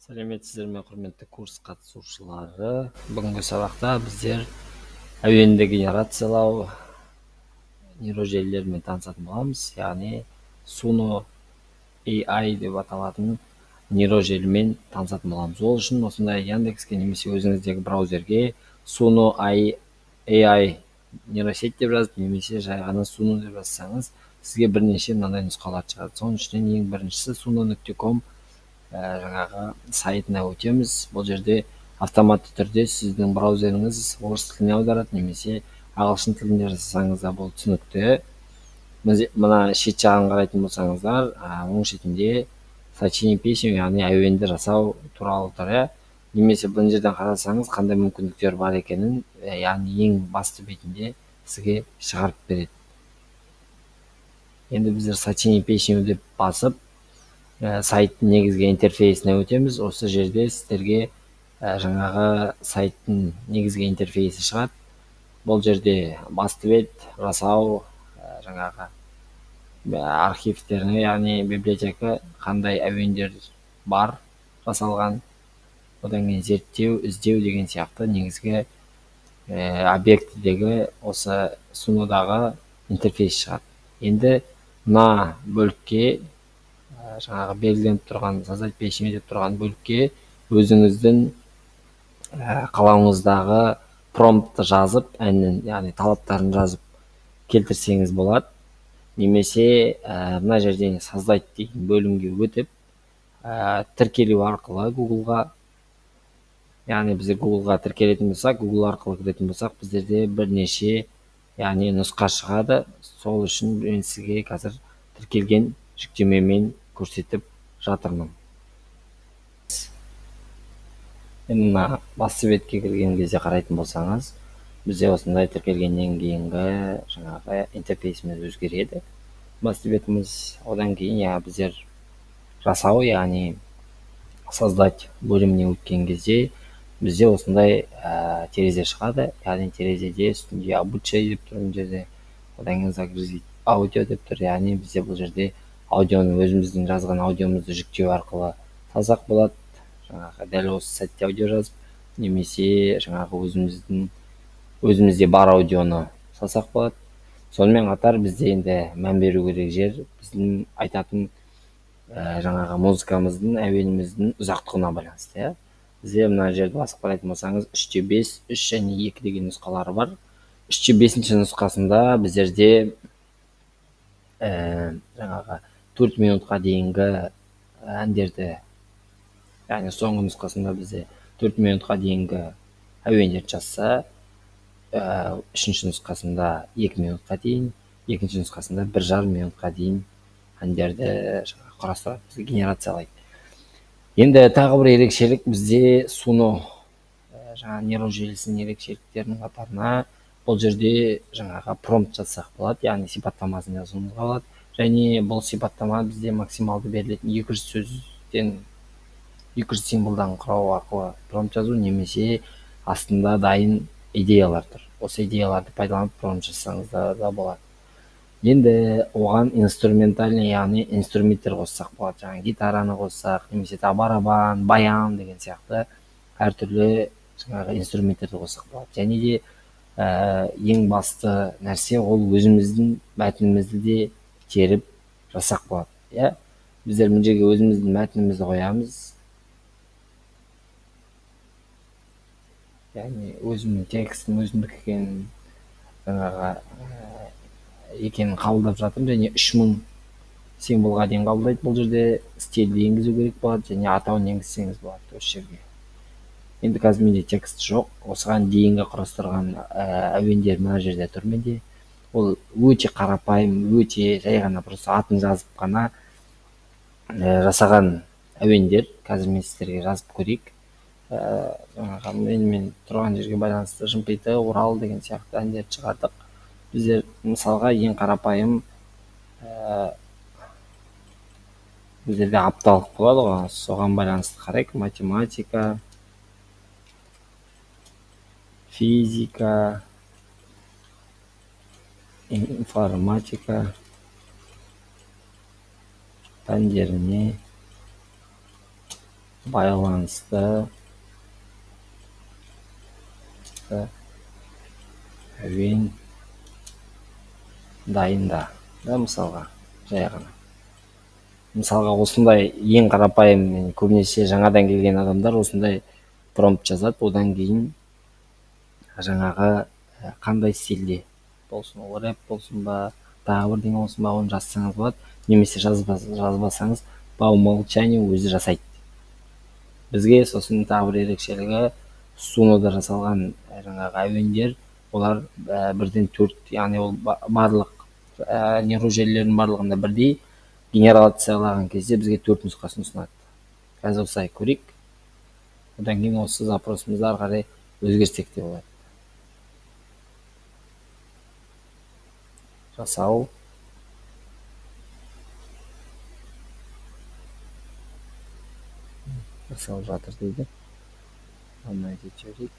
Сәлеметсіздер ме, құрметті курс қатысушылары! Бүгінгі сабақта біздер әуенді генерациялау нейрожелілерімен танысатын боламыз, яғни Suno AI деп аталатын нейрожелімен танысатын боламыз. Ол үшін осындай Яндекске немесе өзіңіздегі браузерге Suno AI нейросеть деп жазып, немесе жай ғана Suno деп жазсаңыз, сізге бірнеше мынандай нұсқалар шығады. Соның ішінен ең біріншісі suno.com жаңағы сайтына өтеміз. Бұл жерде автоматты түрде сіздің браузеріңіз орыс тіліне аударады, немесе ағылшын тілінде жасасаңыз да бұл түсінікті. Мына шет жағын қарайтын болсаңыздар, оң шетінде сочинение песен, яғни әуенді жасау туралы тұр, иә. Немесе бұл жерден қарасаңыз қандай мүмкіндіктер бар екенін, яғни ең басты бетінде сізге шығарып береді. Енді біздер сочинение песен деп басып, сайттың негізгі интерфейсіне өтеміз. Осы жерде сіздерге жаңағы сайттың негізгі интерфейсі шығады. Бұл жерде басты бет, жасау, жаңағы архивтеріне, яғни библиотека, қандай әуендер бар жасалған, одан кейін зерттеу, іздеу деген сияқты негізгі объектідегі осы Suno'дағы интерфейс шығады. Енді мына бөлікке, жаңағы белгіленіп тұрған создать песню деп тұрған бөлікке өзіңіздің қалауыңыздағы промптты жазып, әннің, яғни талаптарын жазып келтірсеңіз болады. Немесе мына жерден создать деген бөлімге өтіп, тіркелу арқылы Google'ға, яғни біздер Google'ға тіркелетін болсақ, Google арқылы кіретін болсақ, біздерде бірнеше, яғни нұсқа шығады. Сол үшін мен сізге қазір тіркелген жүктемемен көрсетіп жатырмын. Енді мына басты бетке кірген кезде қарайтын болсаңыз, бізде осындай тіркелгеннен кейінгі жаңағы интерфейсіміз өзгереді. Басты бетіміз, одан кейін біздер жасау, яғни создать бөліміне өткен кезде бізде осындай терезе шығады. Яғни терезеде үстінде обучай деп тұр мына жерде, одан кейін загрузить аудио деп тұр. Яғни бізде бұл жерде аудионы өзіміздің жазған аудиомызды жүктеу арқылы салсақ болады. Жаңағы дәл осы сәтте аудио жазып, немесе жаңағы өзімізде бар аудионы салсақ болады. Сонымен қатар бізде енді мән беру керек жер біздің айтатын жаңағы музыкамыздың, әуеніміздің ұзақтығына байланысты, иә. Бізде мына жерді басып қарайтын болсаңыз, үште бес, үш және екі деген нұсқалары бар. Үште бесінші нұсқасында біздерде жаңағы 4 минутқа дейінгі әндерді, яғни соңғы нұсқасында бізде 4 минутқа дейінгі әуендерді жазса, үшінші нұсқасында 2 минутқа дейін, екінші нұсқасында 1,5 минутқа дейін әндерді жаңағы құрастырады, бізге генерациялайды. Енді тағы бір ерекшелік бізде Suno жаңа нейрожелісінің ерекшеліктерінің қатарына бұл жерде жаңағы промпт жазсақ болады, яғни сипаттамасын жазуымызға болады. Және бұл сипаттама бізде максималды берілетін 200 сөзден, 200 символдан құрау арқылы промпт жазу, немесе астында дайын идеялар тұр. Осы идеяларды пайдаланып промпт жазсаңыз да болады. Енді оған инструментальный, яғни инструменттер қоссақ болады. Жаңағы гитараны қоссақ, немесе тағы барабан, баян деген сияқты әртүрлі жаңағы инструменттерді қоссақ болады. Және де ең басты нәрсе ол өзіміздің мәтінімізді де теріп жасақ болады, иә. Біздер мына жерге өзіміздің мәтінімізді қоямыз. Яғни өзімнің текстім өзімдікі екенін, жаңағы екенін қабылдап жатырмын. Және 3000 символға дейін қабылдайды. Бұл жерде стильді енгізу керек болады және атауын енгізсеңіз болады осы жерге. Енді қазір менде текст жоқ. Осыған дейінгі құрастырған әуендер мына жерде тұр менде. Ол өте қарапайым, өте жай ғана просто атын жазып қана жасаған әуендер. Қазір мен сіздерге жазып көрейік. Жаңағы менімен тұрған жерге байланысты Жымпиты, Орал деген сияқты әндерді шығардық. Біздер мысалға ең қарапайым, біздерде апталық болады ғой, соған байланысты қарайық. Математика, физика, информатика пәндеріне Байланысты әуен дайында. Да, мысалға, жай ғана. Мысалға, осындай ең қарапайым, көбінесе жаңадан келген адамдар осындай промпт жазады. Одан кейін жаңағы қандай стильде болсын, ол рэп болсын ба, тағы бірдеңе болсын ба, оны жазсаңыз болады. Немесе жазбасаңыз, по умолчанию өзі жасайды. Бізге сосын тағы бір ерекшелігі, Сунода жасалған жаңағы әуендер, олар бірден 4, яғни ол барлық нейрожелілердің барлығында бірдей генерациялаған кезде бізге 4 нұсқасын ұсынады. Қазір осылай көрейік. Одан кейін осы запросымызды ары қарай өзгертсек те болады. Жасау. Жасалып жатыр дейді. Обновить жіберейік.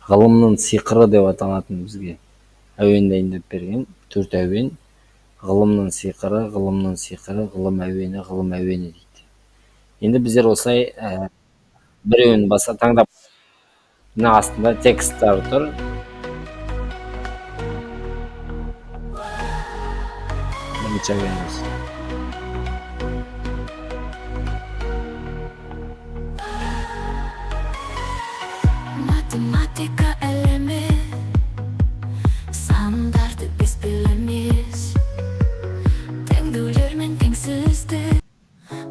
Ғылымның сиқыры деп аталатын бізге әуен дайындап берген 4 әуен. Ғылымның сиқыры, ғылымның сиқыры, ғылым әуені, ғылым әуені дейді. Енді біздер осылай біреуін баса таңдап, мына астында тексттар тұр. Бірінші әуеніміз. Математика әлемі, сандарды біз білеміз, теңдеулер мен теңсіздік.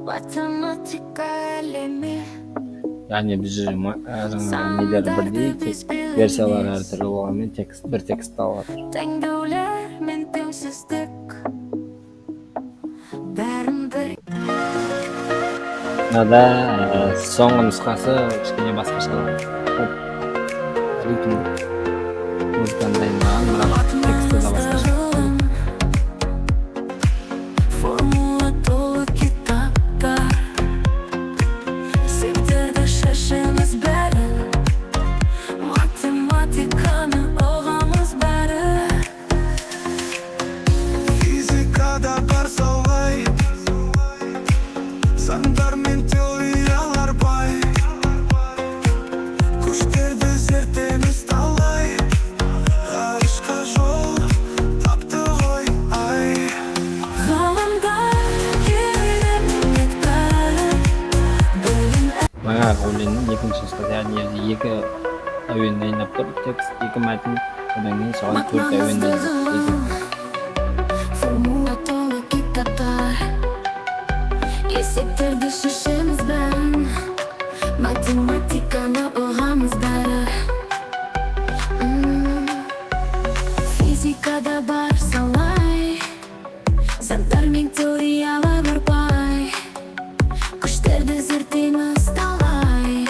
Математика әлемі. Яғни біз жаңағы нелер бірдей, тек версиялар әртүрлі болғанымен текст бір текст алып жатыр. Теңдеулер мен теңсіздік бәрін бір. Мынада соңғы нұсқасы кішкене басқаша. Ритм музыканы дайындаған, бірақ тексті де басқаша. Формула толы кітаптар, есептерді шешеміз бәрі, математиканы ұғамыз бәрі. Физикада бар солай, заңдар мен теориялар бай, күштерді зерттейміз талай, ғарышқа жол тапты ғой ай. Ғылымда керемет бәрі, білім. Жаңағы өлеңнің екінші нұсқасы, яғни жерде екі әуен дайындап тұр, текст, екі мәтін, одан кейін соған 4 әуен дайындап. Формула толы кітаптар, есептерді шешеміз бәрін, математиканы ұғамыз бәрі. Физикада бар солай, заңдар мен теориялар бай, күштерді зерттейміз талай.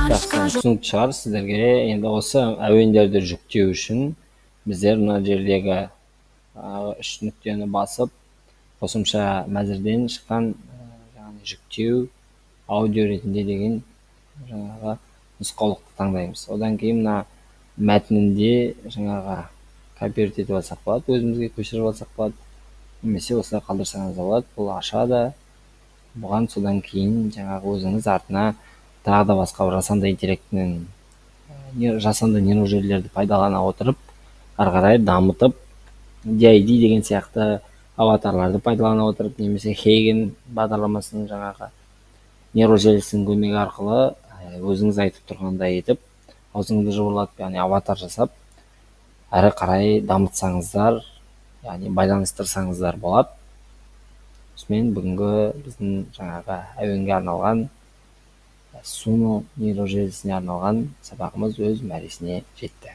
Жақсы, түсінікті шығар сіздерге. Енді осы әуендерді жүктеу үшін біздер мына жердегі үш нүктені басып, қосымша мәзірден шыққан, яғни жүктеу аудио ретінде деген жаңағы нұсқаулықты таңдаймыз. Одан кейін мына мәтінінде жаңағы копировать етіп алсақ болады, өзімізге көшіріп алсақ болады, немесе осылай қалдырсаңыз да болады. Бұл ашады. Бұған содан кейін жаңағы өзіңіз артына тағы да басқа бір жасанды интеллектінің, жасанды нейрожелілерді пайдалана отырып, ары қарай дамытып, DID деген сияқты аватарларды пайдалана отырып, немесе Хейген бағдарламасының жаңағы нейрожелісінің көмегі арқылы өзіңіз айтып тұрғандай етіп, аузыңызды жыбырлатып, яғни аватар жасап, әрі қарай дамытсаңыздар, яғни байланыстырсаңыздар болады. Осымен бүгінгі біздің жаңағы әуенге арналған Суно нейрожелісіне арналған сабағымыз өз мәресіне жетті.